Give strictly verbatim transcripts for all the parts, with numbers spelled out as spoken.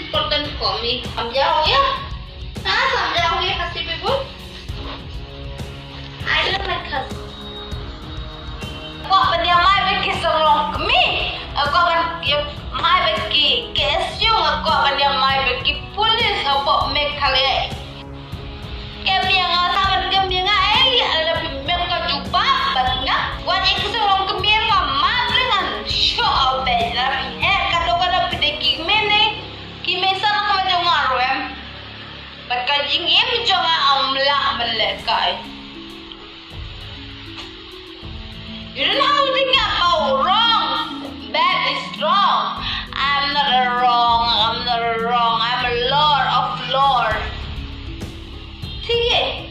Important for me. Samjhau ïa. Ha, samjhau ïa Khasi people. I don't like Khasi. Kwah ban ïa mai bad ki sarong kmie. Kwah ban ïa mai bad ki K S U. Kwah ban ïa mai bad ki police hapoh Meghalaya. Kem ïa nga, sa ban kem ïa nga, eh, ïa la phi met ka jubab bad nga. Wat ïa ki sarong kmie ma mat lyngan. Shoh, abei, la phi heh ka do ka do phi dei ki kmie ne. Ki mei sa na ka jong nga ruh em. Bad ka jingim jong nga ym lah ban lehkai. You don't have to think about wrong. Bad is wrong. I'm not a wrong. I'm not a wrong. I'm a lord of lord. Thik ei.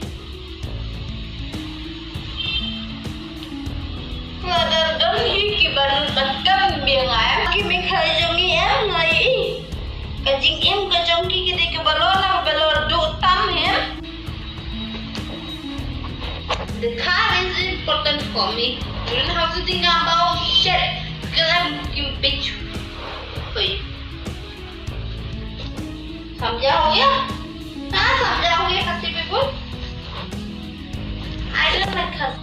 Nga da don hi ki ba nud bad kam biang ai. Ki mei kha jong ngi em ngi. Ka jingim ka jong ki ki dei ki ba lor na ba lor duh tam em. The car is important for me. You don't have to think about shit because I'm cooking bitch for you. Samjhau ïa. Ha, samjhau ïa Khasi people. I don't like Khasi.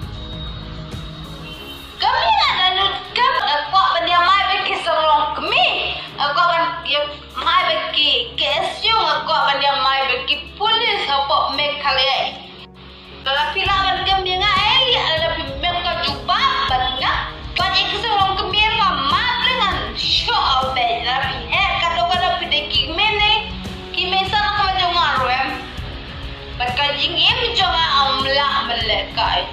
Kmie nga da nud kam, kwah ban ïa mai bad ki sarong kmie. Kwah ban ïa mai bad ki K S U, kwah ban ïa mai bad ki police hapoh Meghalaya. Lada phi lah ban kem ïa nga, eh, ïa la phi met ka jubab bad nga. Wat ïa ki sarong kmie ma mat lyngan. Shoh, abei, la phi heh ka do ka do phi dei ki kmie ne. Ki mei sa na ka jong nga ruh em. Bad ka jingim jong nga ym lah ban lehkai.